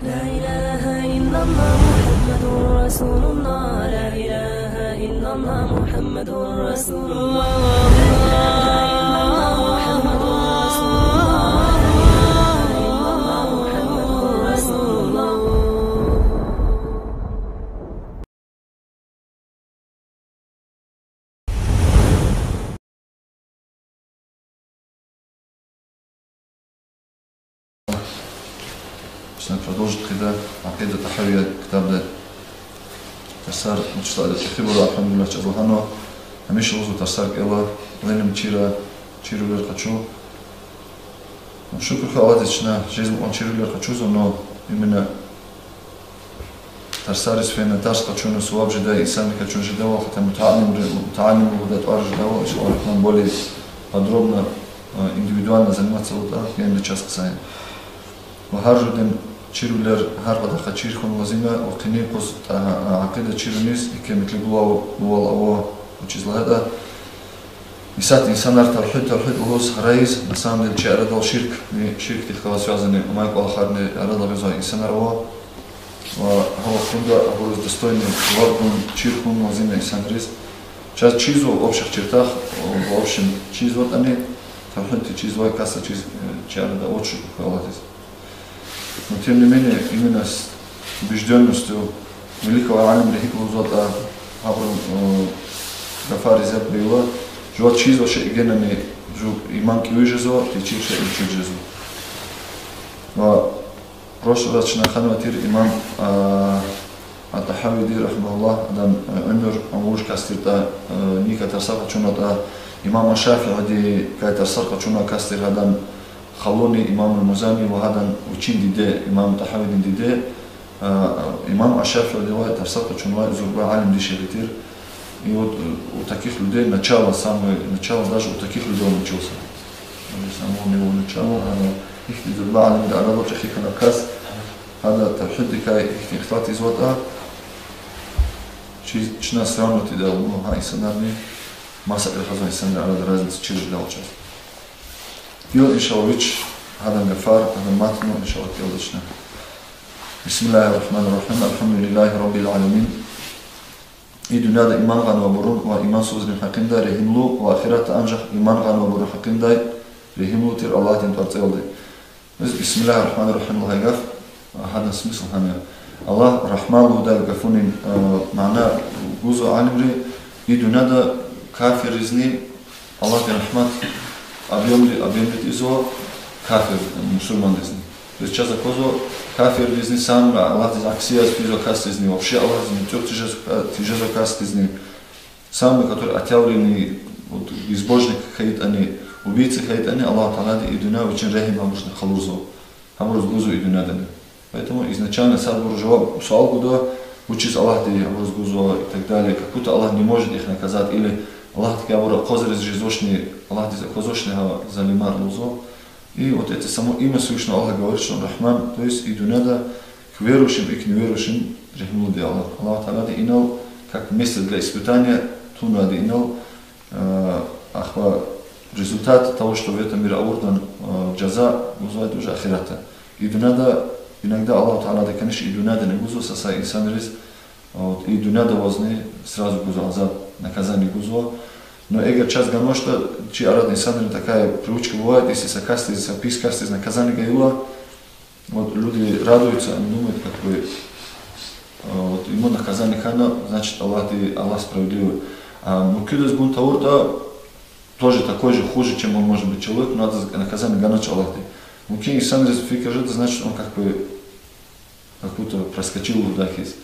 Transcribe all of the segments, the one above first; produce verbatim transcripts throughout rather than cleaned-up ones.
لا إله إلا الله محمد رسول الله. لا إله إلا الله محمد رسول الله. لا إله إلا الله محمد رسول الله. لا إله إلا الله محمد رسول الله. Чна продолжить хъийида Акъида Тахавия ктабда тарсар, ну, число ада чӀехибур, альгьамдулиллагь, чаз лагьанва, гьамиша лугьузва тарсар кӀела, илим чира, чирвилер къачу. Ну, шукур хьуй Аллагьдиз, чна жезмай кьван чирвилер къачузва, но именно тарсариз фена, тарс къачуна суваб жедай инсанрикай чун жедайвал, хотя мутааллимри-, мутааллим лугьудай тӀвар жедайвал, иншаллагь, более подробно, э, индивидуально заниматься авуртӀа, генани чаз хъсан я. Ва гьар жуьредин чирвилер, гьар патахъай чир хьун лазим я, ва къенин юкъуз, а, акъида чируниз еке метлеблувал ава, вучиз лагьайтӀа, исятда инсанар тавгьид, тавгьид лугьуз гьарайиз, на самом деле, чи арадал ширк, ширкдихъ галаз связанный амай кӀвалахарни арадал гъизвай инсанар ава. Ва гьа вахтунда абуруз достойный жаваб гун, чир хьун лазим я инсанриз. Чаз чизва в общих чертах, в общем, чизватӀани, тавгьиддин чизвай касдиз чиз, э, чи арада авач, шукур хьуй Аллагьдиз. Но тем не менее, именно с убеждённостью великого алима, регьимлузватӀа, гьабурун, э, гафариз яб гайила, жуваз чизва шей генани, жув иман кӀеви жезва, течир шей ичуз жезва. Ва прошлый раз чна хьанвай тир имам, а, ат-Тахавиди, рахимагьуллагь, адан, э, уьмуьр, ам вуж кас тиртӀа, э, ника тарсар къачунватӀа, имам аш-Шафиидикай тарсар къачунвай кас тир, гьадан халуни, имам аль-Музани, ва гьадан вичин диде, имам ТӀагьавидин диде, а, имам аш-Шафиидивай тарсар къачунвай зурба алим дишегьли тир. И вот, э, у таких людей начало, самое начало даже у таких людей он учился. Даже с самого него начала, а, ихьтин зурба алимрин арадал чӀехи хьана кас, гьада тавгьиддикай ихьтин ихтилат ийизватӀа, чи-, чна сравнивать ийида, ну, гьа инсанарни, маса рахазвай инсанрин арада разница чир жедайвал чаз. Килиг, иншаллагь, вич гьадан гафар, гьадан матн, иншаллагь, кӀелда чна. بسم الله الرحمن الرحيم. الحمد لله رب العالمين. И дуьньяда иман гъанвайбурун ва имансузрин гьакъиндай регьимлу ва ахиратда анжах иман гъанвайбурун гьакъиндай регьимлу тир Аллагьдин тӀварцӀелди. Бисмиллягьир-рагьманир-рагьим лагьай гаф, гьадан смысл гьана я. Аллагь Рагьман лугьудай гафунин, э, мана гузва алимри, и дуьньяда кафирризни Аллагьдин рагьмат объёмди, объёмдиз ийизва кафир, мусурмандизни. Бес чаз аквазва, кафирдизни, сам Аллагьдиз акси яз физвай касдизни, вообще Аллагьдиз муьтӀуьгъ тежез-, тежезвай касдизни, сам, который отъявленный, вот, безбожник хьайитӀани, убийца хьайитӀани, Аллагь Таалади и дуьнья вичин регьим абурузни къалурзава. Абуруз гузва и дуьньядани. Поэтому изначально садбур жаваб, суал гуда, вучиз Аллагьди абуруз гузва и так далее. Как будто Аллах не может их наказать, или Аллагьдикай абур акъвазариз жезвачни, Аллагьдиз аквазвачни гьа залимар лугьузва. И вот это само имя Всевышнего Аллаха говорит, что он Рахман, то есть и дуьньяда к верующим, и к неверующим регьимлуди я Аллагь. Аллагь Таалади инал как место для испытания тунвайди я инал, э, ахпа результат того, что в этом мире авурдан, э, жаза гузвайди уже ахиратда. И дуьньяда иногда Аллагь Таалади, конечно, и дуьньядани гузва са-са инсанриз, вот, и дуьньяда авазни сразу гузва азаб, наказание гузва. Но эгер чаз ганвачтӀа, чи арада инсанрин такая привычка бывает, если са касдиз, са пис касдиз наказание гайила, вот люди радуются, они думают, как бы, э, вот ему наказание хьана, значит, Аллахди, Аллах справедливый. А муькуьдаз гун тавуртӀа, тоже такой же, хуже, чем он может быть человек, но адаз наказание ганач Аллахди. Мумкин, инсанриз фикир жеда, значит, он как бы как будто проскочил лугьудай хьиз.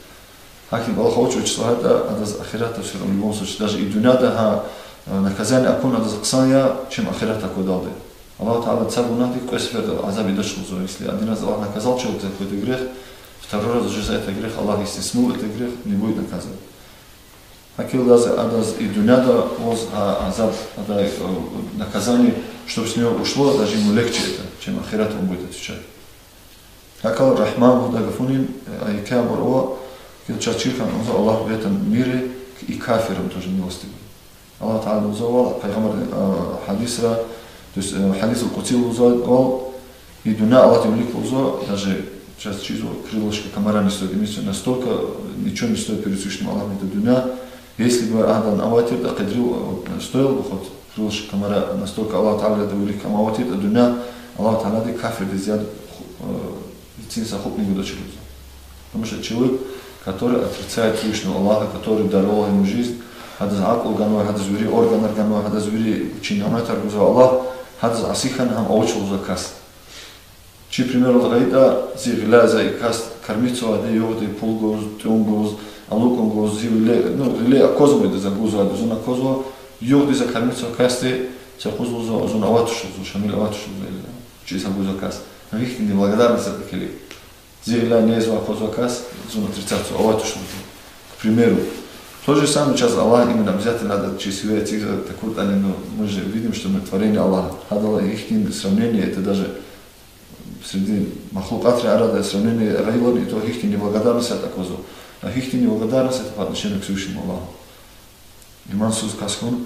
ГьакӀ кӀвалах авач, вучиз лагьайтӀа адаз ахиратда всё равно, в любом случае, даже и дуьньяда гьа, э, наказание акун адаз хъсан я, чем ахиратда аквадалди. Аллагь Таала цаӏ гунагьдик кьве сеферда азаб ийидач лугьузва. Если один раз Аллах наказал человека за какой-то грех, второй раз уже за этот грех Аллах, если смыл этот грех, не будет наказывать. ГьакӀ килигиз адаз и дуьньяда аваз гьа азаб, адай, э, наказание, чтоб с него ушло, даже ему легче это, чем ахиратда он будет отвечать. ГьакӀ Рахман лугьудай гафунин, э, еке абур ава, килиг, чаз чир хьана лугьузва, Аллах в этом мире к-, и кафирам тоже милостивый. Аллах Таала лугьузвайвал, пайгъамбар, э, гьадисра, то есть, э, гьадисуль-къудсида лугьузвайвал, и дуьнья Аллагьдин вилик лугьузва, даже Сейчас чиз, крылышко комара не стоит, имеется в виду, настолько ничего не стоит перед Всевышним Аллахом эта дунья. Если бы адан аватиртӀа къедрил, вот, стоил бы хоть крылышко комара, настолько Аллах Таалади вилик кам аватиртӀа дунья, Аллах Таалади кафирдиз яд ху-, э, цин са хупӀни гудачир лугьузва. Потому что человек, который отрицает Всевышнего Аллаха, который даровал ему жизнь, гьадаз акьул ганвай, гьадаз вири органар ганвай, гьадаз вири вичин няметар гузвай Аллах, гьадаз аси хьана гьам авач лугьузва кас. Чи примердал гъайитӀа, зи гъиляй за и кас кормиться авайди, югъди пул гуз, тӀуьн гуз, алукӀун гуз, зи виле, ну, гъиле аквазвайди за гузвайди, зун аквазва, югъди за кормиться авай касди, са къуз лугьузва, зун авай туш лугьузва, Шамил авай туш лугьузва, или чи са гузвай кас. Гьихьтин неблагодарность это килиг. Зи гъиляй незвай аквазвай кас, зун отрицать авай туш лугьузва. К примеру. То же самое чаз Аллах именно обязательно надо чи сиве эцигзавай такуртӀани, ну, мы же видим, что мы творение Аллаха. Гьадалай гьихьтин сравнение, это даже среди махлукъатрин арада сравнение гъайила, и то гьихьтин неблагодарность это аквазва. А гьихьтин неблагодарность это по отношению к Всевышнему Аллаху. Имансуз кас хьун.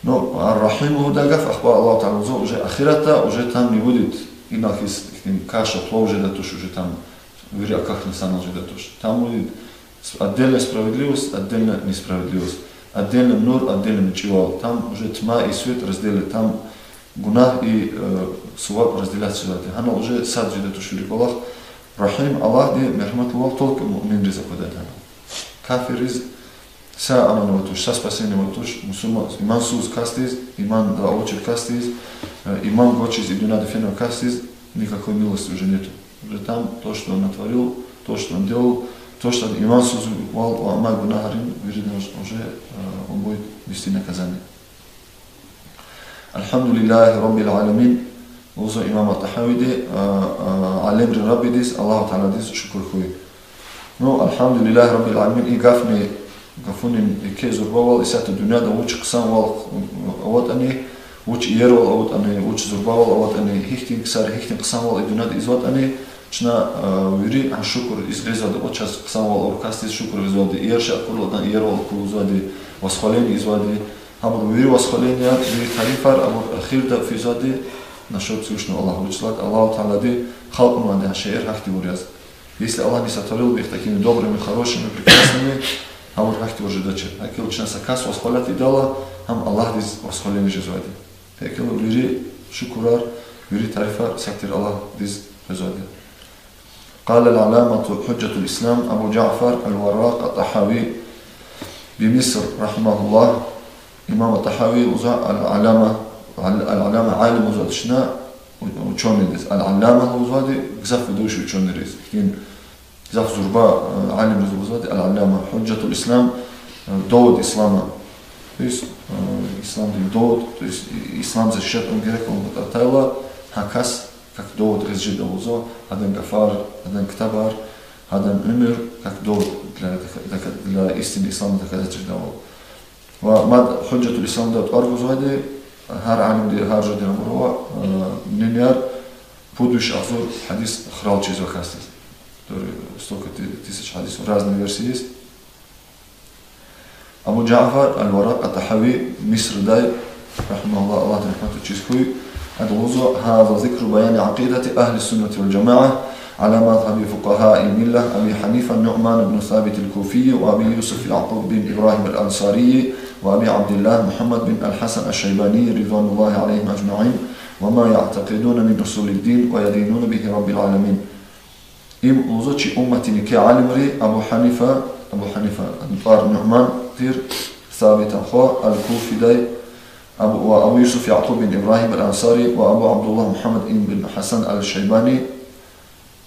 Ну, Ар-Рахим лугьудай гаф, ахпа Аллах Таала лугьузва, уже ахиратда, уже там не будет, инал хьиз, ихьтин каша, плов жедай туш, уже там вири акахьна санал жедай туш. Там будет с-, отдельная справедливость, отдельная несправедливость, отдельно нур, отдельно мичӀивал. Там уже тьма и свет разделят, там гунагь и, э, суваб разделяться жезвайди. Гьанал уже сад жедай туш вири кӀвалах. Рахим Аллагьди мергьяматлувал только муъминриз аквадайди я. Кафирриз са аман авай туш, са спасение авай туш, мусурман, имансуз касдиз, иман авачир касдиз, э, иман гвачиз и дуьньяда фенвай касдиз никакой милости уже нету. Уже там то, что он натворил, то, что он делал, то, что имансузвал ва амай гунагьрин виридан уже, э, он будет нести наказание. الحمد لله رب العالمين, лугьузва имам ат-ТӀагьавиди, а, а, алемрин Раббидиз, Аллагь Тааладиз шукур хьуй. Ну, الحمد لله رب العالمين, и гафни, гафунин еке зурбавал, исятда дуьньяда вуч хъсанвал аватӀани, вуч иервал аватӀани, вуч зурбавал аватӀани, гьихьтин ксар, гьихьтин хъсанвал и дуьньяда ийизватӀани, чна, а, вири гьа шукур ийиз гъизвайди, а чаз хъсанвал авур касдиз шукур гъизвайди, иер шей акурла адан иервал акур лугьузвайди, восхваление ийизвайди, гьабур вири восхваленияр, вири тарифар абур эхирда физвайди насчёт Всевышнего Аллаха, вучиз лагьайтӀа Аллагь Таалади халкьнавайди гьа шейэр гьахьтинбур яз. Если Аллах не сотворил бы их такими добрыми, хорошими, прекрасными, гьабур гьахьтинбур жедачир. ГьакӀ хьайила чна са кас восхвалять ийидайла, гьам Аллагьдиз восхваление жезвайди. ГьакӀ хьайила вири шукурар, вири тарифар сад тир Аллагьдиз къвезвайди. قال العلامة حجة الإسلام أبو جعفر الوراق الطحاوي بمصر رحمه الله. Имам ат-ТӀагьави лугьузва аль-Алама, аль-, аль-Алама алим лугьузва чна, у-, учёныйдиз. Аль-Аллама лугьузвайди гзаф ведущий учёныйриз. Ихьтин гзаф зурба, э, алимриз лугьузвайди аль-Аллама. Хужжатуль Ислам, э, довод ислама. То есть, э, исламдин довод, то есть и-, ислам защищать авун герек авун патал атайла, гьа кас как довод гъиз жеда лугьузва, адан гафар, адан ктабар, адан уьмуьр как довод для, для истины ислама доказательство жедайвал. Ва мад Хужжатуль Исламда тӀвар гузвайди, гьар алимди, гьар жуьредин абур ава, э, мненияр, пуд виш агъзур гьадис хурал чизва касдиз. Который столько ты-, тысяч гьадис, разные версии есть. Абу Жафар аль-Варакъ ат-ТӀагьави, Мисрдай, рахимагьуллагь, Аллагьди рагьмат авурчиз хьуй, ада лугьузва: هذا ذكر بيان عقيدة أهل السنة والجماعة على مذهب فقهاء الملة أبي حنيفة النعمان بن ثابت الكوفي وأبي يوسف يعقوب بن إبراهيم الأنصاري وأبي عبد الله محمد بن الحسن الشيباني رضوان الله عليهم أجمعين وما يعتقدون من أصول الدين ويدينون به رب العالمين. Им лугьузва чи умматдин еке алимри Абу Гьанифа, Абу Гьанифа, адан тӀвар Нуъман тир, Сабитан хва, аль-Куфидай, Абу, ва Абу Юсуф Якъуб бин Ибрагьим аль-Ансари ва Абу Абдуллагь Мугьаммад ибн Гьасан аль-Шайбани,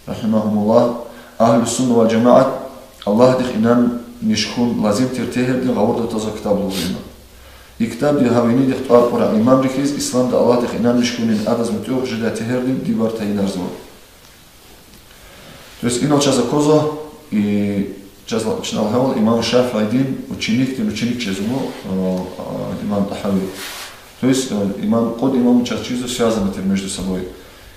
рахимагьумуллагь, Агьлу Сунна валь Жамаат, Аллагьдихъ инанмиш хьун лазим тир тегьердин гъавурда твазвай ктаб лугьузва им. И ктабди гьа винидихъ тӀвар кьурай имамри хьиз, исламда Аллагьдихъ инанмиш хьунин, адаз муьтӀуьгъ жедай тегьердин дибар тайинарзава. То есть инал чаз аквазва, и чаз ла-, чна лагьайвал, имам Шафиидин ученикдин ученик жезва, э, э, имам ТӀагьави. То есть, э, имам, кьуд имам чаз чизва связаны тир между собой.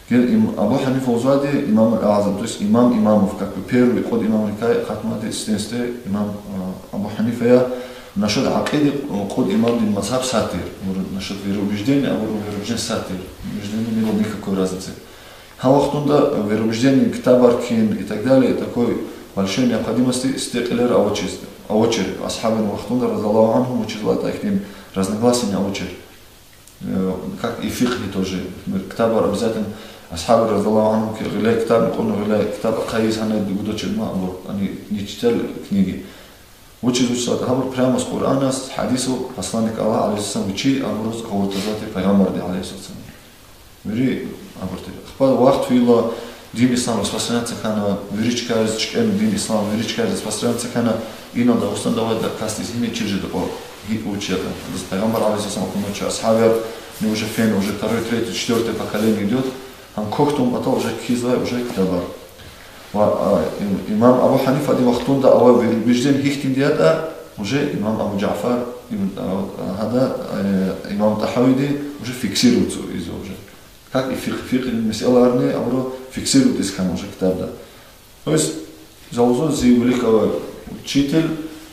Гел им-, Абу Гьанифа лугьузвайди имам аль-Азам, то есть имам имамов, как бы первый кьуд имамрикай хатнавайди сифтени-сифте имам, э, Абу Гьанифа я, насчёт акьида, э, кьуд имамдин мазгьаб сад тир, абур насчёт вероубеждения, абур вероубеждения сад тир. Между ними не было никакой разницы. Гьа вахтунда вероубеждениедин ктабар кхьин и так далее, такой большой необходимости сифте кьилер авачиз, авачир. Асгьабрин вахтунда, رضي الله عنهم, вучиз лагьайтӀа ихьтин разногласияни авачир. Э, как и фикъгьи тоже. Например, ктабар обязательно асгьабри, رضي الله عنهم, ки гъиляй ктабни кьуна гъиляй ктаб ахъайиз гьана дугудачир ма абур, они не читали книги. Вучиз, вучиз лагьайтӀа гьабур прямо с Къуръана, с гьадису, посланник Аллаха, عليه السلام, вичи абуруз гъавурда гъизвай тир пайгъамбарди, عليه السلام. Вири абур тир. Ахпа вахт фейила, дин ислам распространяться хьана, вири чкайриз чкӀана дин ислам, вири чкайриз распространяться хьана, инал Дагъустанда авайди касдиз гьина чир жеда кьван, гьикӀ вуч ятӀа. Адаз пайгъамбар, عليه السلام, акуначир, асгьабар, ну, уже фена, уже второй, третий, четвёртое поколение идёт, гьам квахь тавун патал уже кхьизвай уже ктабар. Ва, а, им-, имам Абу Гьанифадин вахтунда авай вероубеждение гьихьтинди ятӀа, уже имам Абу Жафар, им-, а, гьада, э, имам ТӀагьавиди уже фиксироваться ийизва уже. Как и фикъ, фикъгьидин месэлайрини абуру фиксировать ийиз хьана уже ктабда. То есть, за лугьузва зи вилик авай учитель,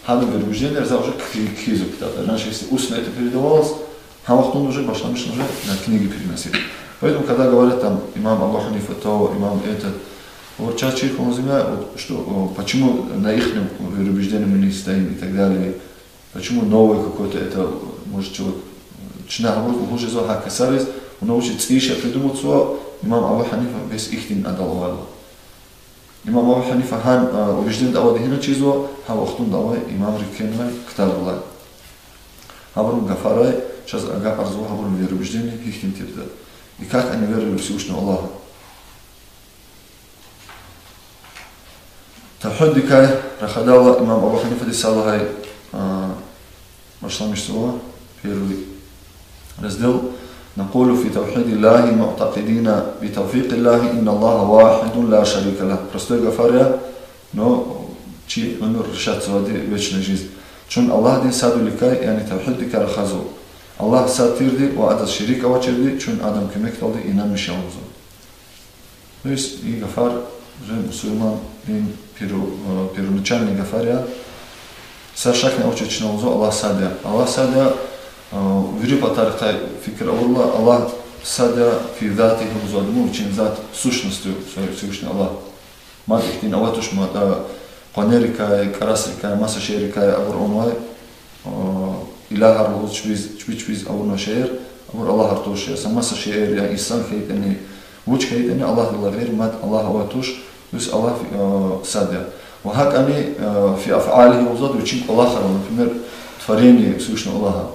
гьадан вероубеждениер за уже кхьи-, кхьизва ктабда. Раньше если устно это передавалось, гьа вахтунда уже башламишна уже на книги переносить. Поэтому, когда говорят там имам Абу Ханифа то, имам этот, вот чаз чир хьун лазим я, вот, что, о, почему на ихнем вероубеждении мы не стоим и так далее, почему новое какое-то это, может, человек, чна гьабуруз лугьуз жезва гьа ксариз, вуна вучиз цӀийи шей придуматзава, имам Абу Ханифа бес ихьтин адал авайла. Имам Абу Ханифа гьа, а, убеждениеда авайди гьина чизва, гьа вахтунда авай имамри кхьенвай ктабрилай. Гьабурун гафарай чаз агакьарзава гьабурун вероубеждение гьихьтин тирди. И как они веровали во Всевышнего Аллаха. Тавгьиддикай рахадайла имам Абу Ханифади са лагьай, а, башламишзава первый раздел: نقول في توحيد الله معتقدين بتوفيق الله أن الله واحد لا شريك له. Простой гафар я, но чи уьмуьр решатзавайди вечная жизнь. Чун Аллагьдин садвиликай, яни тавгьиддикай рахазва. Аллагь сад тирди ва адаз шерик авачирди чун адан куьмекдалди инанмиш я лугьузва. То есть и гафар уже мусурмандин перво-, э, первоначальный гафар я. Са шакни авачиз чна лугьузва Аллагь сад я. Аллагь сад я, э, вири патарихъай фикир авурла, Аллагь сад я في ذاته лугьузва, ну, вичин зат, сущностью, Всевышний Аллагь. Мад ихьтин авай туш, мад, а, къванерикай, кӀарасрикай, маса шейэрикай абур авунвай, а, илагьар лугьуз чпиз, чпи-чпиз авунвай шейэр, абур аллагьар туш я. Са маса шейэр я, инсан хьайитӀани, вуч хьайитӀани, Аллагьдилай гъейри мад аллагь авай туш, вичин Аллагь, а, сад я. Ва гьакӀни, а, في أفعاله лугьузвайди вичин кӀвалахрал, например, творение Всевышнего Аллаха.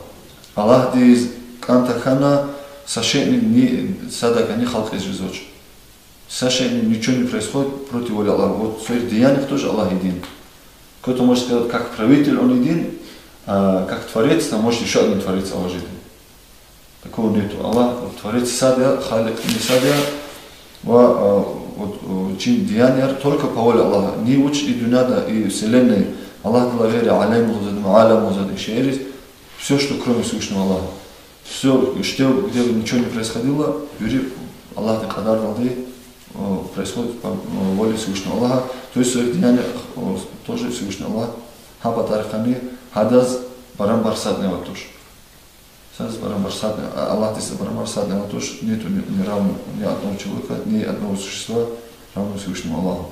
Аллагьдиз кӀан тахьана, са шейни ни-, садакайни халкь ийиз жезвач. Са шейни, ничего не происходит против воли Аллаха. Вот в своих деяниях тоже Аллах един. Кто-то может сказать, как правитель он един, а как творец, там может ещё один творец Аллах жеди. Такого нету. Аллах, вот, творец сад я, халикъни сад я, ва, а, вот, э, вичин деянияр только по воле Аллаха. Ни вуч и дуьньяда, и вселенной, Аллагьдилай гъейри алем лугьузвайди, алам лугьузвайди шейэриз, всё, что кроме Всевышнего Аллаха. Всё, что, где бы ничего не происходило, вири Аллагьдин кьадардалди, э, происходит по, э, воле Всевышнего Аллаха. То есть в своих деяниях, э, тоже Всевышний Аллах, гьа патарихъни гьадаз барабар садни авай туш. Садаз барабар садни, а, Аллагьдиз барабар садни авай туш, нету ни, ни равного, ни одного человека, ни одного существа равного Всевышнему Аллаху.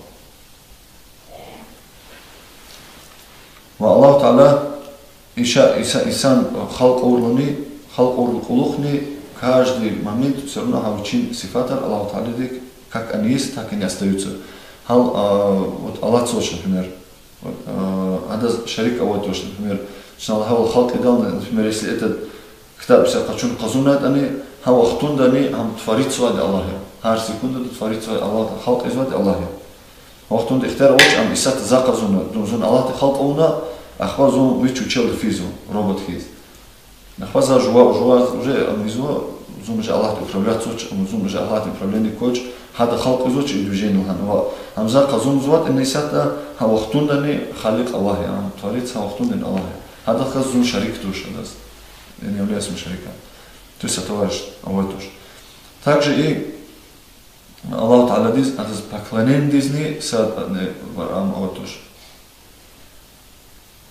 Ва Аллагьу Таала иша-, иса-, инсан халкь авурлани, халкь авурдалай кьулухъни, каждый момент всё равно гьа вичин сифатар Аллагьу Тааладик как они есть, так они остаются. Гьал, а, вот алатзавач, например. Вот, а, адаз шарик авай туш, например. Чна лагьайвал халкь ийидалди, например, если этот ктаб са къачун къазунайтӀани, гьа вахтундани ам творитьзавайди Аллагь я. Гьар секундада творитьзавай Аллагь, халкь ийизвайди Аллагь я. Гьа вахтунда ихтияр авач ам исятда за къазуна, ну, зун Аллагьди халкь авуна, ахпа зун вич вичелди физва, робот хьиз. Ахпа за жува-, жуваз уже ам ийизва, зун уже Аллагьди управлятьзавач, ам зун уже Аллагьдин управление квач, гьада халкь ийизвач и движение лагьана. Ва ам за къазунзавайди исятда, гьа вахтундани халикь Аллагь я, ам творец гьа вахтундани Аллагь я. Гьадахъ галаз зун шарик туш адаз. Я не являюсь ему шариком. То есть сотоварищ авай туш. Также и Аллагьу Тааладиз, адаз поклонениедизни сад, э, ам авай туш.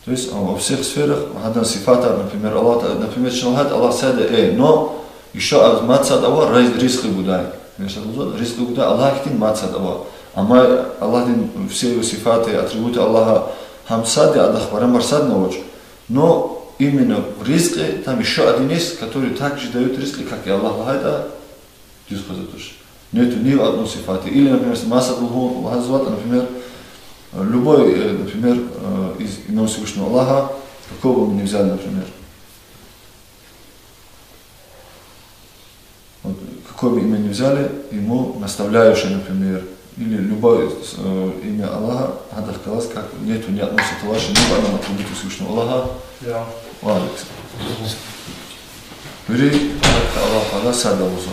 То есть, а, во всех сферах, гьадан сифатар, например, Аллагь Та-, например, чна лагьайтӀа Аллагь сад я, э, но ещё аз мад сад ава, рай-, ризкьи гудай. Ризкьи гудай Аллагь хьтин мад сад ава. Амма Аллагьдин все его сифаты, атрибуты Аллаха гьам сад я, адахъ барамбар садни авач. Но именно в ризкьи там ещё один есть, который также даёт ризкьи, как и Аллах лагьайтӀа, дуьз къвезвай туш. Нету ни в одном сифате. Или, например, масад лугьун лагьайзаватӀа, например, любой, э, например, э, из имен Всевышнего Аллаха, какого бы мы ни взяли, например. Вот, какое бы имя ни взяли, ему наставляющее, например, или любое, э, имя Аллаха, гьадахъ галаз как нету ни одного соответствующего ни в одном атрибуте Всевышнего Аллаха. Я. Ва алейкум салам. Вири гьакӀ Аллагь Таала сад я лугьузва.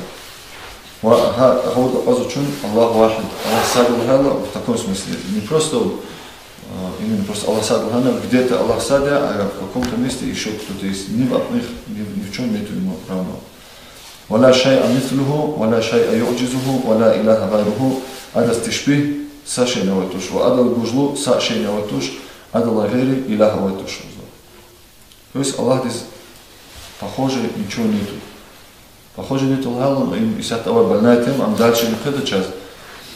Ва гьа, гьавурда аквазва чун Аллах вахид, Аллах сад я лагьайла, в таком смысле. Не просто, э, именно просто Аллах сад лагьана, где-то Аллах сад я, а в каком-то месте ещё кто-то есть. Ни в одних, ни, ни в чём нету ему равного. ولا شيء مثله، ولا شيء يعجزه، ولا إله غيره. Адаз тешпигь са шейни авай туш. Ва адал гужлу са шейни авай туш. Адалай гъейри илагь авай туш. То есть Аллагьдиз похожий ничего нету. Похожий нету лагьайла, им исятда авай больная тема, ам дальше не хъведа чаз.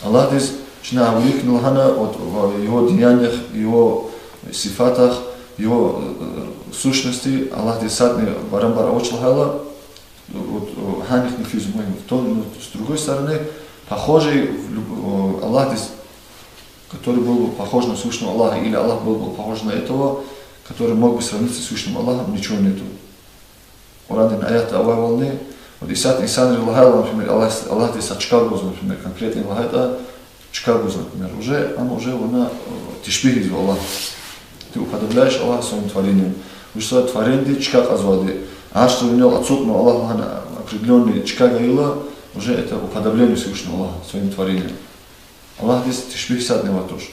Аллагьдиз чна гьа виликни лагьана, вот, в его деяниях, его сифатах, его, э, сущности, Аллагьдиз садни барамбар авач лагьайла, вот, э, гьанихъни физ мугьим. То, ну, с другой стороны, похожий в люб-, э, Аллагьдиз, который был бы похож на Всевышнего Аллаха, или Аллах был бы похож на этого, который мог бы сравниться с Всевышним Аллахом, ничего нету. Къуръандин аятда авайвални, вот исятда инсанри лагьайла, например, Аллагь, Аллагьдиз са чка гузва, например, конкретный лагьайтӀа, чка гузва, например, уже, ам уже вуна, э, тешпигь ийизва Аллагь. Ты уподобляешь Аллаха своим творениям. Вуч са творениеди чка кьазвайди. Аршдин винел ацукьна Аллагь лагьана определённый чка гайила, уже это уподобление Всевышнего Аллаха своим творениям. Аллагьдиз тешпигь садни авай туш.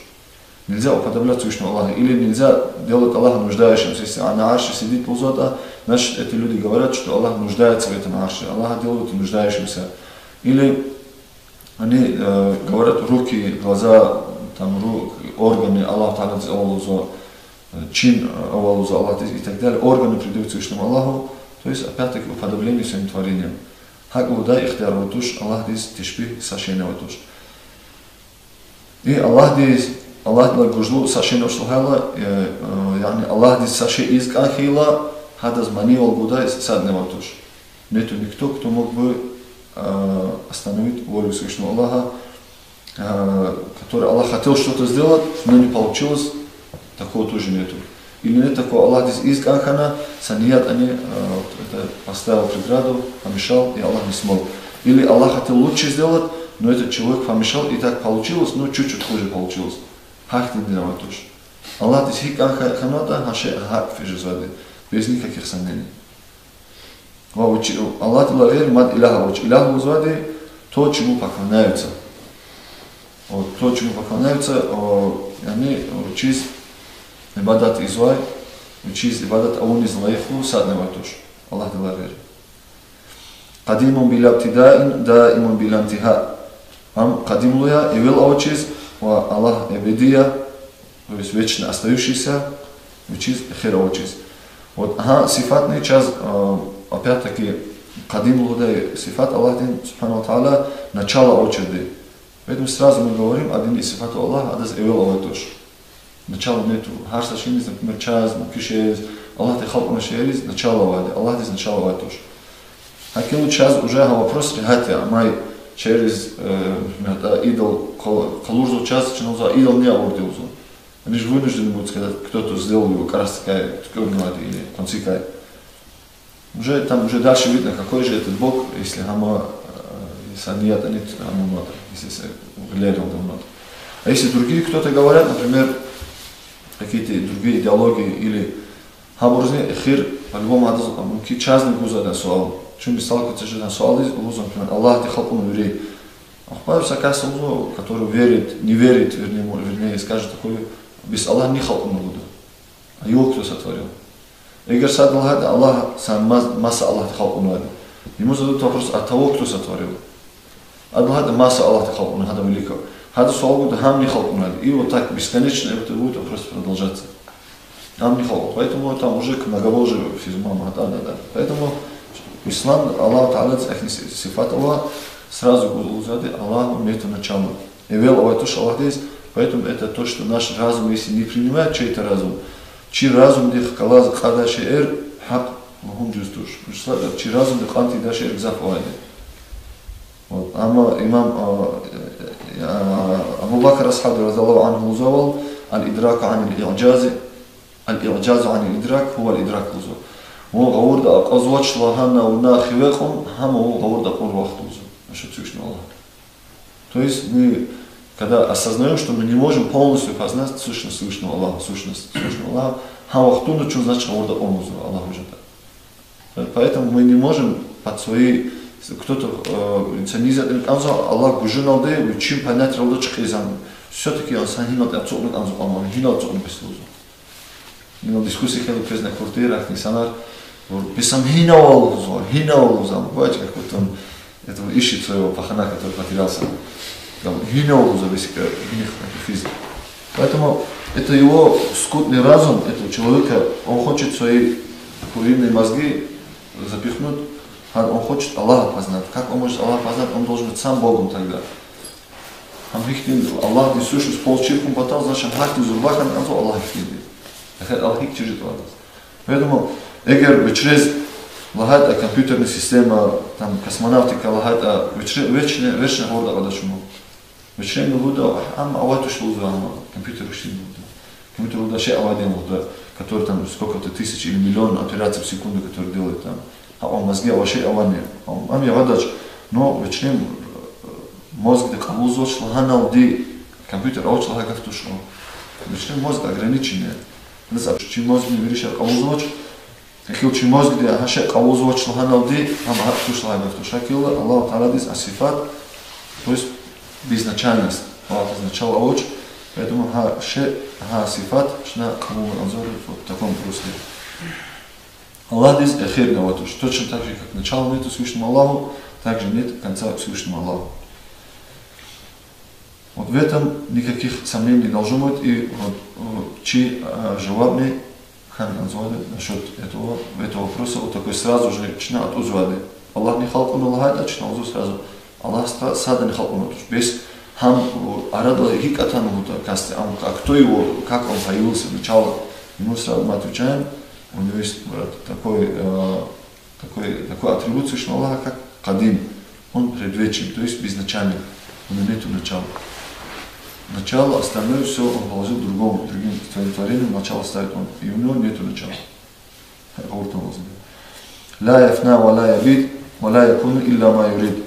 Нельзя уподобляться Всевышнему Аллаху. Или нельзя делать Аллаха нуждающимся. Если на арше сидит лугьузватӀа, значит, эти люди говорят, что Аллах нуждается в этом арше. Аллаха делают нуждающимся. Или они, э, говорят, руки, глаза, там, ру-, органы Аллаха Тааладиз авай лугьузва, э, чин, э, авай лугьузва Аллагьдиз и так далее. Органы придают Всевышнему Аллаху, то есть, опять-таки, уподобление своим творениям. ГьакӀ лугьудай ихтияр авай туш Аллагьдиз тешпигь са шейни авай туш. И Аллагьдиз, Аллагьдилай гужлу са шейни авач лагьайла, э, э, яни Аллагьдиз са шей ийиз кӀан хьайила, гьадаз манийвал гудай садни авай туш. Нету никто, кто мог бы, э, остановить волю Всевышнего Аллаха, э, который Аллах хотел что-то сделать, но не получилось, такого тоже нету. Или нет такого, Аллагьдиз ийиз кӀан хьана, са ниятни, э, вот это поставил преграду, помешал, и Аллах не смог. Или Аллах хотел лучше сделать, но этот человек помешал, и так получилось, но чуть-чуть хуже получилось. Гьахьтиндини авай туш. Аллагьдиз гьикӀ кӀан ха-, хьанватӀа, гьа шей гьакӀ физ жезвайди, без никаких сомнений. Ва вичи-, Аллагьдилай гъейри мад илагь авач. Илагь лугьузвайди то, чему поклоняются. Вот, то, чему поклоняются, о, яни вичиз ибадат ийизвай, вичиз ибадат авуниз лайихлу садни авай туш Аллагьдилай гъейри. قديم بلا ابتداء، دائم بلا انتهاء. Ам къадимлу я, эвел авачиз, ва Аллагь эбеди я, то есть вечно остающийся, вичиз эхир авачиз. Вот гьа сифатни чаз, а, опять-таки, къадим лугьудай сифат Аллагьдин, سبحانه وتعالى, начало авачирди. Поэтому сразу мы говорим, один из сифатов Аллаха, адаз эвел авай туш. Начала нету. Гьар са шейиниз, например, чаз, муькуь шейэриз, Аллагьди халкьнавай шейэриз начала авайди, Аллагьдиз начала авай туш. ГьакӀ хьайила чаз уже гьа вопрос регьят я, амай чириз, э, например, да, идол къал-, къалурзава чаз, чна лугьузва, идол ни авурди лугьузва. Они же вынуждены будут сказать, кто-то сделал его, кӀарасдикай туькӀуьрнавайди или къванцикай. Уже там, уже дальше видно, какой же этот Бог, если гьама, э, са ниятни гьама авунватӀа, если са гъилер авунватӀа. А если другие кто-то говорят, например, какие-то другие идеологии или гьабурузни эхир, по-любому, адаз мумкин чазни гузвайди суал. Чун мисал кваз жеда суал ийиз, лугьуз, например, Аллагьди халкьнава вири. Ахпа са кас лугьузва, который верит, не верит, вернее, мо-, вернее, скажет такое, бес Аллагь ни халкьнава лугьуда. А его кто сотворил? Эгер сад лагьайтӀа, Аллагь са мас-, маса Аллагьди халкьнавайди. Ему задают вопрос, а того кто сотворил? Ада лагьайтӀа, маса Аллагьди халкьнава, гьадан виликав. Гьада суал гуда, гьамни халкьнавайди. И вот так бесконечно это будет вопрос продолжаться. Гьамни халкь. Поэтому там уже к многобожию физ мама, да, да, да. Поэтому ислам, Аллагь Тааладиз эхни си-, сифат ава, Сразу гуз лугьузвайди Аллаху нету начала. Эвел авай туш Аллагьдиз, поэтому это то, что наш разум, если не принимает чей-то разум, чи разумдихъ галаз кьадай шейэр гьахъ лугьун жуз туш. Вучиз лагьайтӀа чи разумдихъ кьан тийидай шейэр гзаф авайди. Вот, амма имам, а, а, Абу Бакр асгьабди, رضي الله عنه, лугьузвайвал, الإدراك عن الإعجاز، الإعجاز عن الإدراك هو الإدراك лугьузва. Вун гъавурда акьазвач лагьана вуна хиве кьун, гьам вун гъавурда акьур вахт лугьузва. Насчёт Всевышнего Аллаха. То есть мы, когда осознаём, что мы не можем полностью познать сущность Всевышнего Аллаха, сущность Всевышнего Аллаха, гьа вахтунда чун, значит, гъавурда акьун лугьузва Аллах вуж ятӀа. Поэтому мы не можем под свои, кто-то, э, инсанизм кӀанзава, Аллагь гужуналди, вичин понятиялди чкӀизан. Всё-таки инсан гьинал ацукьна кӀанзава, амма гьинал ацукьна бес лугьузва. Гьинал дискуссия хьайила квез на квартира, инсанар, бес ам гьинал лугьузва, гьинал лугьузва, бывает, как вот он, это ищет своего пахана, который потерялся. Там гьинал лугьузва, весь как гьинихъ, как физик. Поэтому это его скудный разум, этого человека, он хочет свои куриные мозги запихнуть, а он хочет Аллаха познать. Как он может Аллаха познать? Он должен быть сам Богом тогда. Гьам гьихьтин Аллагьдин сущность полностью чир хьун патал, значит, гьахьтин зурба хьана кӀанзава Аллагь гьихьтинди. Эхир Аллагь гьикӀ чир жеда адаз. Поэтому, эгер вичрез лагьайтӀа компьютерная система, там, космонавтика лагьайтӀа, вичре-, вечне, вечне гъавурда акьадач вун. Вичрени лугьуда, ам авай туш лугьуда, ам компьютер вичрени лугьуда. Компьютер лугьуда шей авайди лугьуда, который там сколько-то тысяч или миллион операций в секунду, который делает там. А он мозги авай шей авани. Ам, ам ягъадач, но вичрен, э, мозгди кьабулзавач лагьаналди, компьютер авач лагьай гаф туш ам. Вичрен мозг ограниченный. Адаз аб-, чи мозгни вири шей кьабулзавач, эхил чи мозгди гьа шей кьабулзавач лагьаналди, ам гьакӀ туш лагьай гаф туш. ГьакӀ хьайила Аллагьу Тааладиз а сифат, то есть безначальность, Аллагьдиз начало авач, поэтому гьа шей, гьа сифат чна кьабулна кӀанзава в таком русле. Аллагьдиз эхирни авай туш. Точно так же, как начала нету Всевышнему Аллаху, так же нет конца Всевышнему Аллаху. Вот в этом никаких сомнений не должно быть, и вот, э, чи, э, жавабни хьана кӀанзавайди насчёт этого, этого вопроса, вот такой сразу же чна атӀузвайди. Аллагьни халкьна лагьайтӀа, чна лугьузва сразу: Аллагь ста-, садани халкьнавай туш. Бес гьам, э, арадал гьикӀ атанва лугьуда касди, ам, а кто его, как он появился, начало, ему сразу мы отвечаем, у него есть, э, такой, э, такой, такой атрибут Всевышнего Аллаха, как кадим. Он предвечен, то есть безначален. У него нету начала. Начало, остальное всё он положил другому, другим своим творениям начало ставит он. И у него нету начала. Гъавурда авазва. لا يفنى ولا يبيد ولا يكون إلا ما يريد.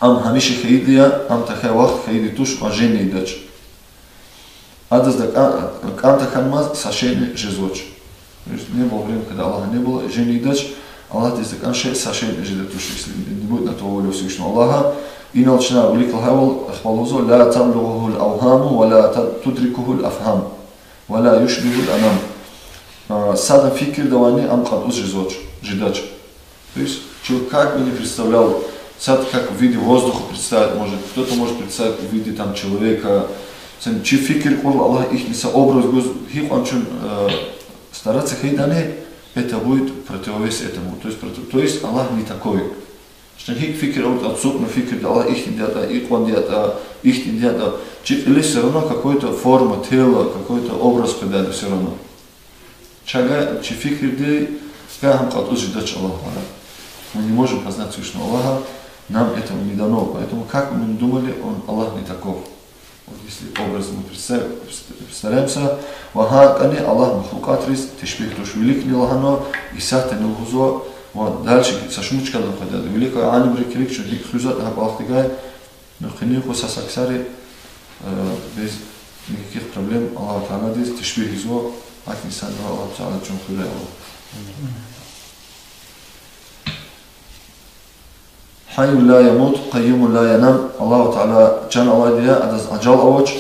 Ам гьамиша хьайиди я, ам тахьай вахт хьайиди туш ва жени ийидач. Адаз дакӀан, кӀан тахьанмаз са шейни жезвач. То есть не было времени, когда Аллаха не было, жени ийидач, Аллагьдиз дакӀан шей, са шейни жедай туш, если не будет на то воли Всевышнего Аллаха. Инал чна вилик лагьайвал, ахпа лугьузва: لا تبلغه الأوهام ولا تدركه الأفهام ولا يشبه الأنام. А, садан фикирда авайни ам кьатӀуз жезвач, жедач. То есть человек как бы не представлял, сад как в виде воздуха представить может, кто-то может представить в виде там человека. Сен чи фикир кьурла Аллагь ихьтин са образ гуз, гьикьван чун, э, стараться хьайитӀани, это будет противовес этому. То есть, против-, то есть Аллах не такой. Чна гьикӀ фикир авуртӀа, ацукьна фикирда Аллагь ихьтинди ятӀа, икьванди ятӀа, ихьтинди ятӀа, чи кьилиз всё равно какой-то форма тела, какой-то образ къведайди всё равно. Чавай чи фикирдикай гьам кьатӀуз жедач Аллагь Таала. Мы не можем познать Всевышнего Аллаха, нам этого не дано. Поэтому, как бы мы ни думали, он, Аллах не таков. Вот если образ мы представ-, представляемся, ва гьакӀни Аллагь махлукьатриз тешбигь туш, виликни лагьанва, исятдани лугьузва, ва дальше са шумуд чкадал къведайди. Вилик алимри килиг чун гьикӀ хуьзватӀа гьа кӀвалахдикай, ну, къенин юкъуз са ксари, э, без никаких проблем Аллагь Тааладиз тешбигь ийизва, гьахьтин инсанрал Аллагь Таала чун хуьрай, Аллагь. حي لا يموت، قيوم لا ينام. Аллагь Таала чан алайди я, адаз ажал авач.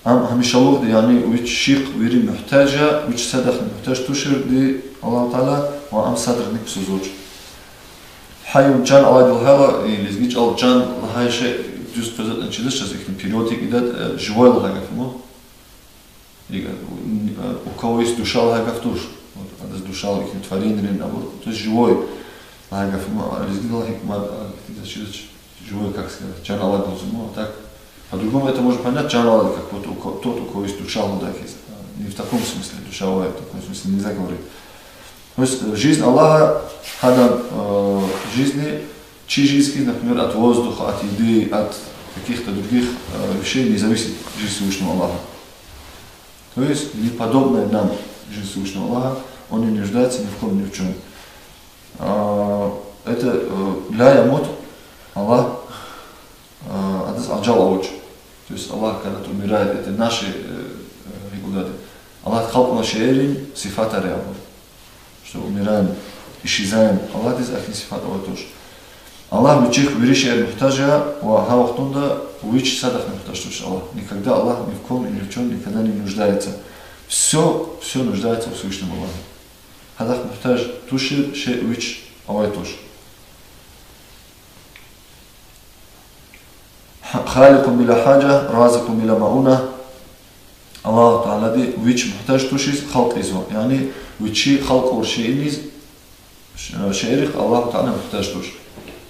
Ам гьамишалугъди, яни вич шихъ вири мугьтаж я, вич садахъни мугьтаж туширди Аллагь Таала, ва ам садрани ксузвач. حي чан алайди лагьайла, и лезги чӀал чан лагьай шей дуьз къвезватӀани чидач, чаз ихьтин перевод гьикӀ ийидатӀа, э, живой лагьай гаф ма. И, э, у кого есть душа лагьай гаф туш. Вот, адаз душа, ихьтин творениерин абур, то есть живой. Лагьай гаф ма, лезгидал гьикӀ ма, а, хьиз чидач, живой, как сказать, чан алайди лугьузва, ну, а так, по-другому это можно понять, чан алайди, как вот у ко-, тот, у кого есть душа лугьудай хьиз. А, не в таком смысле, душа авай, в таком смысле нельзя говорить. То есть, э, жизнь Аллаха, гьадан, э, жизни, чи жизнь хьиз, например, от воздуха, от еды, от каких-то других, э, вещей не зависит жизнь Всевышнего Аллаха. То есть, не подобная нам жизнь Всевышнего Аллаха, он не нуждается ни в ком, ни в чём. А, это, э, ля ямут, Аллах, а, адаз ажал авач. То есть Аллах, когда умирает, это наши, э, э, гьикӀ лугьудайди. Аллагь халкьна шейэрин сифатар я абур. Что умираем, исчезаем. Аллагьдиз ахьтин сифат авай туш. Аллагь вичихъ вири шейэр мугьтаж я, ва гьа вахтунда вич садахъни мугьтаж туш Аллагь. Никогда Аллах ни в ком и ни в чём никогда не нуждается. Всё, всё нуждается во Всевышнем Аллахе. Гьадахъ мугьтаж тушир шей вич авай туш. خالق بلا حاجة، رازق بلا مؤونة. Аллагьу Таалади вич мугьтаж тушиз халкь ийизва. Яни вичи халкь авур шейиниз, ш-, шейэрихъ Аллагьу Таала мугьтаж туш.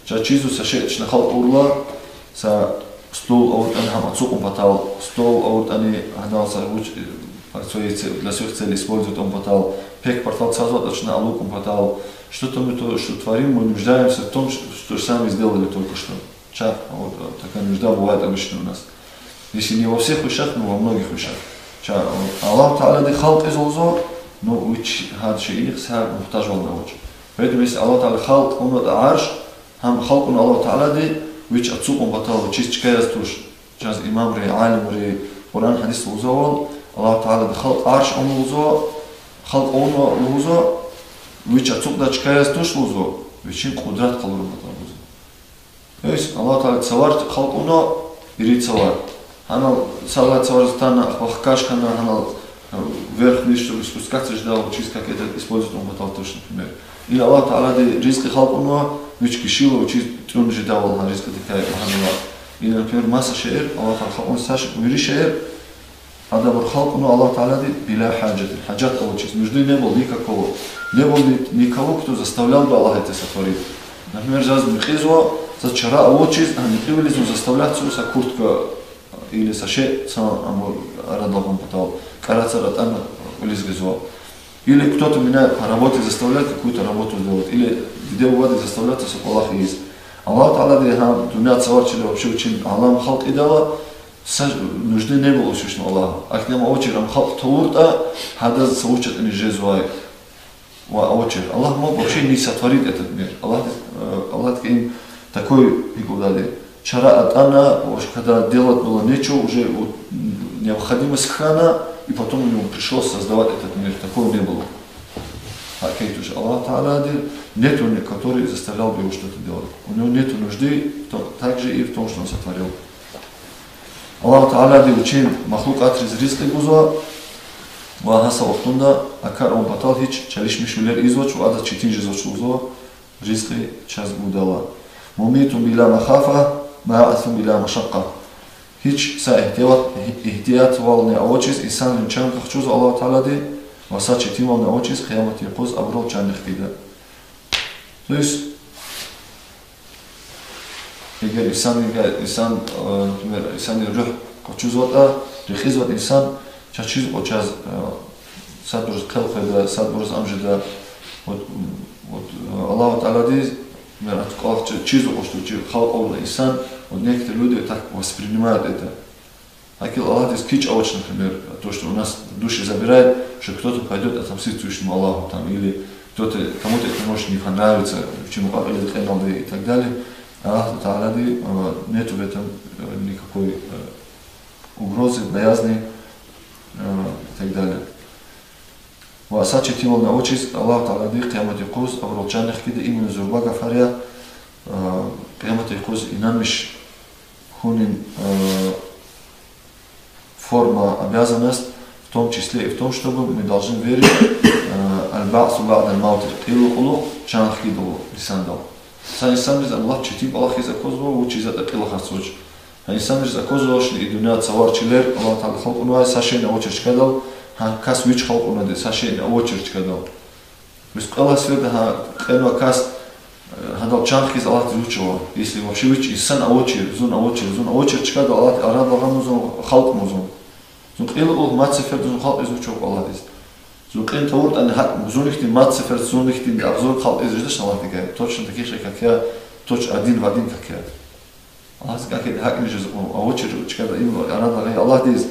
Чаз чизва са шей чна халкь авурла, са стол авуртӀани гьам ацукьун патал, стол авуртӀани гьадал са вуч, э, своей це-, для своих целей использовать авун патал, пек-партал цазватӀа чна алукӀун патал, что-то мы то, что творим, мы нуждаемся в том, что, что сами сделали только что. Ча, вот, э, такая нужда бывает обычно у нас. Если не во всех вещах, но во многих вещах. Ча, вот, Аллагьу Таалади халкь ийиз лугьузва, но вич гьа шейинихъ са мугьтажвал авач. Поэтому если Аллагьу Таала халкь авунатӀа арш, гьам халкь авуна Аллагьу Таалади вич ацукьун патал, вичиз чка яз туш. Чаз имамри, алимри, Къуръан, гьадис лугьузвайвал, Аллагьу Таалади халкь арш авуна лугьузва, халкь авуна лугьузва, вич ацукьдай чка яз туш лугьузва, вичин къудрат къалурун патал лугьузва. То есть Аллагьу Таалади цавар халкь авуна, ирид цавар. Гьанал са лагьай цаварза атана, ахпа хкаж хьана, гьанал, э, вверх-вниз, чтобы спускаться жедайвал, вичиз как это использовать авун патал туш, например. Или Аллагьу Таалади ризкьи халкь авуна, вич гишила, вичиз тӀуьн жедайвал гьа ризкьидикай лагьанва. Или, например, маса шейэр, Аллагьу Таала халкь авуна са шей, вири шейэр, адабур халкь авуна Аллагьу Таалади بلا حاجة, гьажат авачиз, нужды не было никакого. Не было ни-, никого, кто заставлял бы Аллаха это сотворить. Например, заз мекьизва, заз чара авачиз, а мекьивилиз зун заставлять ийизва са куртка или са шей, са абур арадал гъун патал, кӀарацар атӀана кьилиз гъизва. Или кто-то меня по работе заставляет какую-то работу сделать, или диде-бубади заставляют са кӀвалах ийиз. Аллагьу Таалади гьа дуьнья цавар чилел вообще вичин алам халкь ийидайла, са нужды не было у Всевышнего Аллаха. Ахьтин ам авачир, ам халкь тавуртӀа, гьадаз са вуч ятӀани жезвай ва авачир. Аллах мог вообще не сотворить этот мир. Аллах, э, Аллах им такой, гьикӀ лугьудайди, чара атӀана, уж когда делать было нечего, уже вот, м, необходимость хьана, и потом ему пришлось создавать этот мир. Такого не было. Гьакӏ туш, Аллах Таалади нету, который заставлял бы его что-то делать. У него нету нужды в том, также и в том, что он сотворил. Аллах Таалади вичин махлукьатриз ризкьи гузва, ва гьа са вахтунда а кар авун патал гьич чалишмишвилер ийизвач ва адаз четин жезвач лугьузва ризкьи чаз гудайла. مميت بلا مخافة، باعث بلا مشقة. Гьич са игьтият-, игьтиятвални авачиз инсанрин чан къахчузва Аллагь Таалади, ва са четинвални авачиз къиямат юкъуз абурал чанни хкида. То есть, эгер инсан, инсан, э, например, инсанрин руьгь къачузватӀа, рекьизватӀа инсан, чаз чиз кьван чаз, э, садбуруз хъел къведа, садбуруз ам жеда. Вот, м, вот, э, Аллагь Таалади, например, ат кӀвалах чи-, чиз кьван, что чи халкь авуна инсан, вот некоторые люди так воспринимают это. Гьакӏ Аллагьдиз кичӏ авач, например, то, что у нас души забирает, что кто-то пойдёт отомстить Всевышнему Аллаху там, или кто-то, кому-то это может не понравиться, вичин мукьва-кьилиз кьеналди и так далее. Аллах Таалади, э, нету в этом, э, никакой, э, угрозы, боязни, э, и так далее. Ва са четинвални авачиз Аллагь Таалади къиямат юкъуз абурал чанни хкида, именно зурба гафар я, э, къиямат юкъуз инанмиш хьунин, э, форма, обязанность, в том числе и в том, чтобы мы должны верить, э, البعث بعد الموت, кьил кьулухъ чан хкидайвал инсандал. Са инсанриз ам лап четин кӏвалах хьиз аквазва, вучиз ятӏа кьил ахъайзавач. Гьа инсанриз аквазвачни и дуьнья цавар чилер, Аллагь Таала халкьнавай са шейни авачир чкадал, гьа кас вич халкьнади, са шейни авачир чкадал. Бес кьве лагьай сеферда гьа кьенвай кас, Адал чан хкиз Аллагьдиз вуч ава? Если вообще вич инсан авачир, зун авачир, зун авачир чкада Аллагьди арадал гъанва зун, халкьнава зун. Зун кьейила кьулухъ мад сеферда зун халкь ийиз вуч ава Аллагьдиз? Зун кьин тавуртӀани, гьакӀ зун ихьтин мад сефер, зун ихьтин агъзур халкь ийиз жедач Аллагьдикай. Точно таких же, как я, точно один в один, как я. Аллагьдиз кӀан хьайитӀа гьакӀни жезва, авачир чкада им арадал гъайи Аллагьдиз.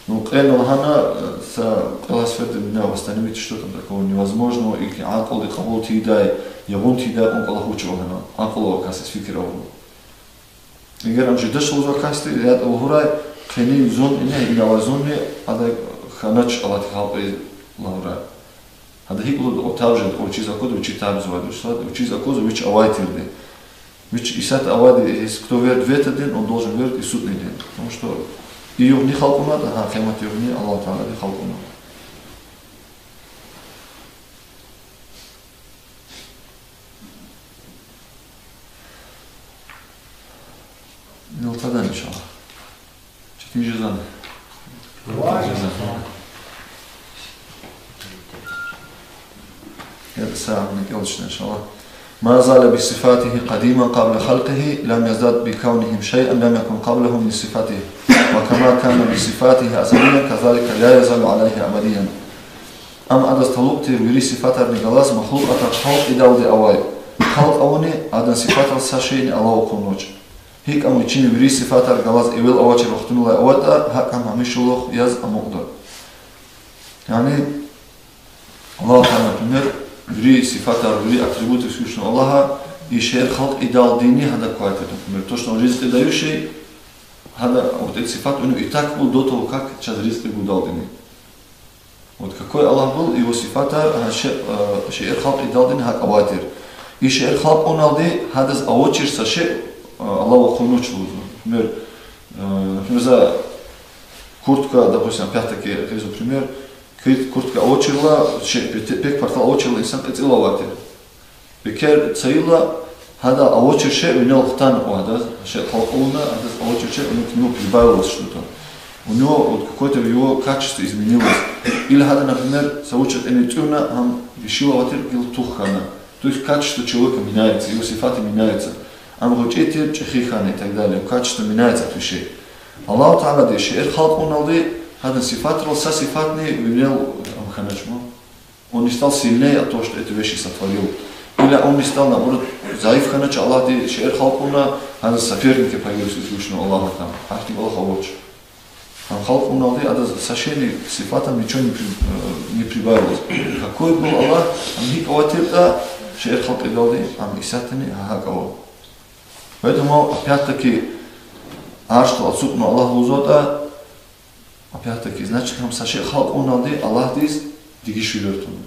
Ну, кьена лагьана, э, са кьве сеферда меня восстановить, что там такого невозможного, и акьулди кьабул тийидай, ягъун тийидай кьван кӀвалах вуч ава лагьана, акьул авай касдиз фикир авурла. Эгер ам жедач лугьузвай касди, ятӀа лугьурай, къенин зун, ина, ина авай зунни, адан хьанач Аллагьди халкь ийиз лугьурай. Гьада гьикӀ лугьуда, отав жеда, вичиз аквада, вичи таб ийизвайди, вичиз аквазва вич авай тирди. Вич исятда авайди, если кто верит в этот день, он должен верить и в судный день. Потому что и югъни халкь авунатӀа, гьа, къиямат югъни Аллагь Таалади халкь авуна. Нилтадан, иншаллагь. Четин жезвани? Четин жезвани? Я, са амни кӀелчна, иншаллагь. ما زال بصفاته قديما قبل خلقه، لم يزدد بكونهم شيئا لم يكن قبله من صفاته، وكما كان بصفاته أزليا كذلك لا يزال عليه أبديا. Ам адаз талукь тир вири сифатарни галаз махлукьатар халкь ийидалди авай. Халкь авуни адан сифатар са шейни алава хъувунвач. ГьикӀ ам вичин вири сифатар галаз эвел авачир вахтунилай аватӀа, гьакӀ ам гьамишалугъ яз амукьда. Яни Аллагь Таала, например, вири сифатар, вири атрибуты Всевышнего Аллаха, и шейэр халкь ийидалдини гьада квай тир, например, то, что он ризкьи дающий, гьада, вот эти сифаты у него и так был до того, как чаз ризкьи гудалдини. Вот какой Аллах был, его сифатар, а, ше-, а, шейэр халкь ийидалдини гьакӀ авай тир. И шейэр халкь авуналди гьадаз авачир са шей, а, алава хъувунвач лугьузва. Например, а, например, за куртка, допустим, опять-таки, гъизва пример, кур-, куртка авачирла, шей, пе-, пек-партал авачирла инсан кьецӀила авай тир. Пекер цайила, гьада авачир шей винел хтана кьван гьадаз, шей халкь авуна, гьадаз авачир шей, ну, к нему прибавилось что-то. У него вот какое-то его качество изменилось. Или гьада, например, са вуч ятӀани тӀуьна, гьам вишила авай тир, гила тух хьана. То есть качество человека меняется, его сифаты меняются. Ам гъвечӀи тир, чӀехи хьана и так далее. Качество меняется от вещей. Аллагь Таалади шейэр халкь авуналди, гьадан сифатрал са сифатни винел ам хьанач ман. Он не стал сильнее от того, что эту вещь сотворил. Или он не стал, наоборот, зайиф хьанач, Аллагьди шейэр халкь авуна, гьадаз соперники появились у Всевышнего Аллаха там. Ахьтин кӀвалах авач. Ам халкь авуналди адаз са шейни, сифатам ничего не при-, э, не прибавилось. Какой был Аллах, ам гьикӀ авай тиртӀа, шейэр халкь ийидалди, ам исятдани гьакӀ ава. Поэтому, опять-таки, аршдал ацукьна Аллагь лугьузватӀа, опять-таки, значит, гьам са шей халкь авуналди Аллагьдиз дегишвилер туна.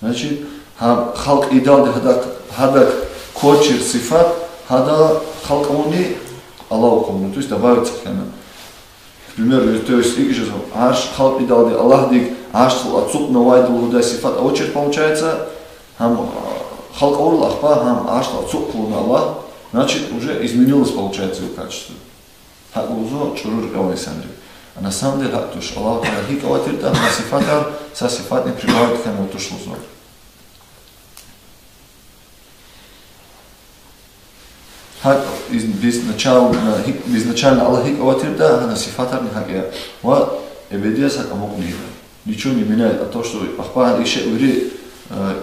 Значит, гьам халкь ийидалди гьадак, гьадак квачир сифат, гьада халкь авуни алава хъувуна, то есть добавиться хьана. Пример, то есть икӀ жезва, арш халкь ийидалди Аллагьдик аршдал ацукьнавайди лугьудай сифат авачир, получается, гьам, а, халкь авурла ахпа гьам аршдал ацукь хъувуна Аллагь, значит, уже изменилось, получается, его качество. ГьакӀ лугьузва чӀуру рекье авай инсанри. А на самом деле гьакӀ туш. Аллагь Таала гьикӀ авай тиртӀа, гьа сифатар са сифатни прибавить хьанвай туш лугьузва. ГьакӀ из-, безначально, гьикӀ-, безначально Аллагь гьикӀ авай тиртӀа, гьана сифатарни гьакӀ я. Ва эбеди яз гьакӀ амукьна ийида. Ничего не меняет от того, что ахпа и шей вири, э,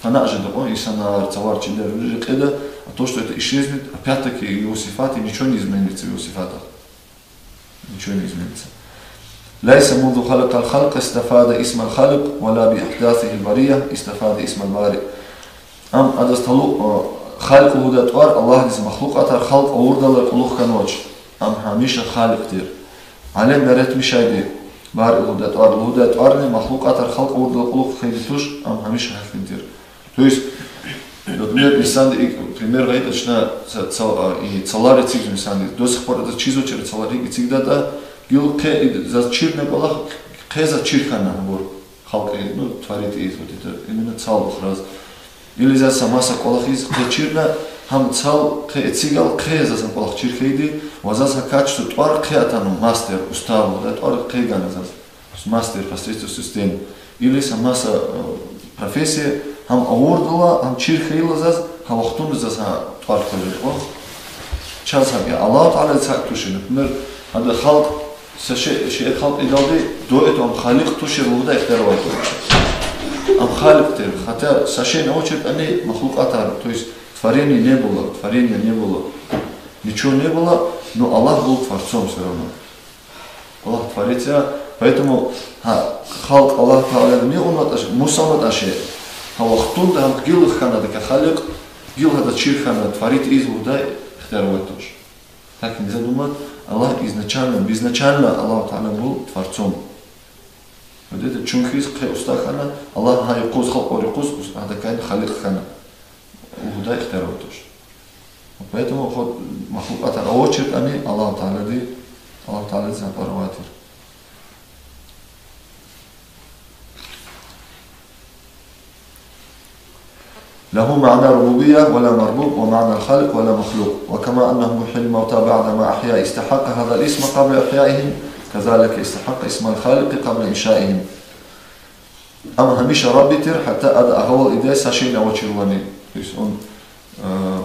фана жеда кьван инсанар, цавар, чилер вири рекьеда, а то, что это исчезнет, опять-таки его сифаты, ничего не изменится в его сифатах. Ничего не изменится. ليس منذ خلق الخلق استفاد اسم الخالق ولا بإحداثه البرية استفاد اسم البارئ. Ам адаз талукь, э, халикь лугьудай тӀвар Аллагьдиз махлукьатар халкь авурдалай кьулухъ хьанвач. Ам гьамиша халикь тир. Алем яратмишайди, бари лугьудай тӀвар, лугьудай тӀварни махлукьатар халкь авурдалай кьулухъ хьайиди туш, ам гьамиша гьахьтин тир. То есть, например, инсанди, и, пример гайитӀа чна ца-, ца-, а, и цалар эцигзава инсанди. До сих пор адаз чизвачир цалар гьикӀ эцигдатӀа, гила хъе и заз чирна кӀвалах, хъе заз чир хьана абур. Халкь, ну, творить ийиз, вот это, именно цал ухраз. Или заз са маса кӀвалах ийиз, хъе чирна, гьам цал хъе эцигайла, хъе заз гьа кӀвалах чир хьайиди, ва заз гьа качество тӀвар хъе атана, мастер, уста, да, тӀвар хъе гана заз. Мастер по строительству стен. Или са маса, э, профессия, гьам авурдала, гьам чир хьайила заз, Гьа вахтунда заз гьа тӀвар кваз жеда кьван. Чаз гьакӀ я, Аллагьу Тааладиз гьакӀ тушир. Например, гьада халкь, са шей, шей халкь ийидалди, до этого ам Халикь тушир лугьудай ихтияр авай туш. Ам Халикь тир, хотя са шейни авачиртӀани махлукьатар, то есть творения не было, творения не было, ничего не было, но Аллах был Творцом всё равно. Аллах Творец я, поэтому гьа халкь Аллагь Тааладиз муьгъ авунватӀа, мус авунватӀа шей, гьа вахтунда гьам гила хьана адакай Халикь, гила гьада чир хьана творить ийиз лугьудай ихтияр авай туш. Так нельзя думать, Аллах изначально, безначально Аллах Таала был Творцом. Вот это чун хьиз хъе устӀа хьана, Аллагь гьа юкъуз, халкьар юкъуз, ус-, гьадакайни Халикь хьана лугьудай ихтияр авай туш. Поэтому хоть махлукьатар авачиртӀани, Аллагь Таалади, Аллагь Тааладиз гьа тӀвар авай тир. له معنى الربوبية ولا مربوب، ومعنى الخالق ولا مخلوق. وكما أنه محيي الموتى بعدما أحيا استحق هذا الاسم قبل إحيائهم، كذلك استحق اسم الخالق قبل إنشائهم. Ам гьамиша Рабби тир, гьатта ада агъавал ийидай са шейни авачирвани. То есть он, э,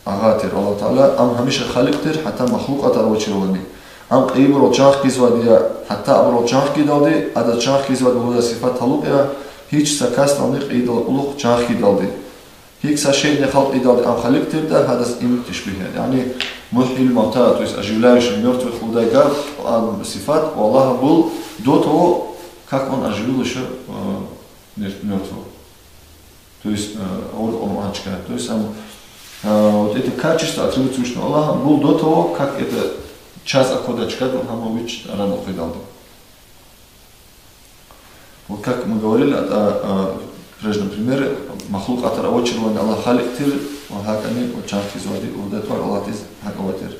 агъа тир Аллагь Таала, ам гьамиша Халикь тир, гьатта махлукьатар авачирвани. Ам кьейибурал чан хкизвайди я, гьатта абурал чан хкидалди, адаз чан хкизвайди лугьудай сифат талукь я гьич са касдални кьейидалай кьулухъ чан хкидалди. Гьикӏ са шейни халкь ийидалди ам Халикь тиртӏа, гьадаз им тешпигь я. Яни мухьйил мавта, то есть оживляющий мёртвых лугьудай гаф, ам сифат у Аллаха был до того, как он оживил ещё, э, мёртвого. То есть, э, авур кьван ванчка. То есть ам, э, вот это качество атрибут Всевышнего Аллаха был до того, как это чаз аквадай чкадал гьам вич арадал къведалди. Вот как мы говорили, а, а, в прежнем примере, махлукьатар авачирвани Аллагь Халикь тир, ва гьакӏни ва чан хкизвайди лугьудай тӏвар Аллагьдиз гьакӏ авай тир.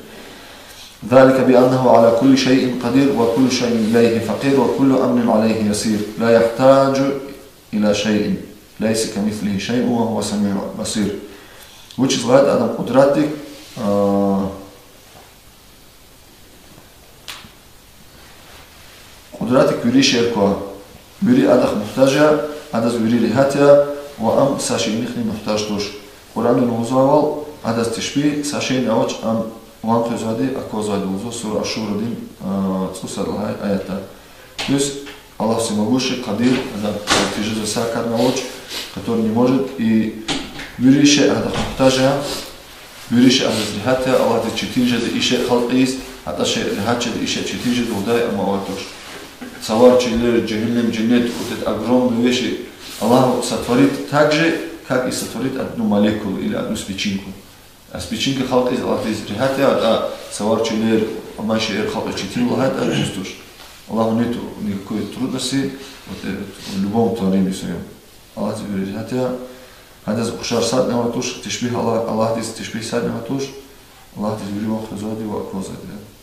ذلك بأنه على كل شيء قدير وكل شيء إليه فقير وكل أمر عليه يسير لا يحتاج إلى شيء ليس كمثله شيء وهو السميع البصير. Вучиз лагьайтӏа адан къудратдик, а, Къудратдик вири шейэр ква. Вири адахъ мугьтаж я, адаз вири регьят я, ва ам са шейинихъни мугьтаж туш. Къуръанда лугьузвайвал, адаз тешпигь, са шейни авач ам ван къвезвайди, аквазвайди лугьузва сура Аш-Шурадин, а, цӏусад лагьай аятда. То есть Аллах всемогущий, Къадир, ада тежезвай са кардни авач, который не может, и вири шей адахъ мугьтаж я, вири шей адаз регьят я, Аллагьдиз четин жеда и шей халкь ийиз, гьатӏа шей регьят жеда, и шей четин жеда лугьудай ам авай туш. Цавар чилер, жегьеннем, женнет, вот это огромные вещи Аллах сотворит так же, как и сотворит одну молекулу или одну спичинку. А спичинка халкь ийиз Аллагьдиз регьят я, а цавар чилер, амай шейэр халкь ийиз четин я лагьайтӏа, дуьз туш. Аллаху нету никакой трудности, вот, э, в любом творении своём. Аллагьдиз вири регьят я, гьадаз ухшар садни авай туш, тешпигь Аллагь-, Аллагьдиз тешпигь садни авай туш, Аллагьдиз вири ван къвезвайди ва аквазвайди я.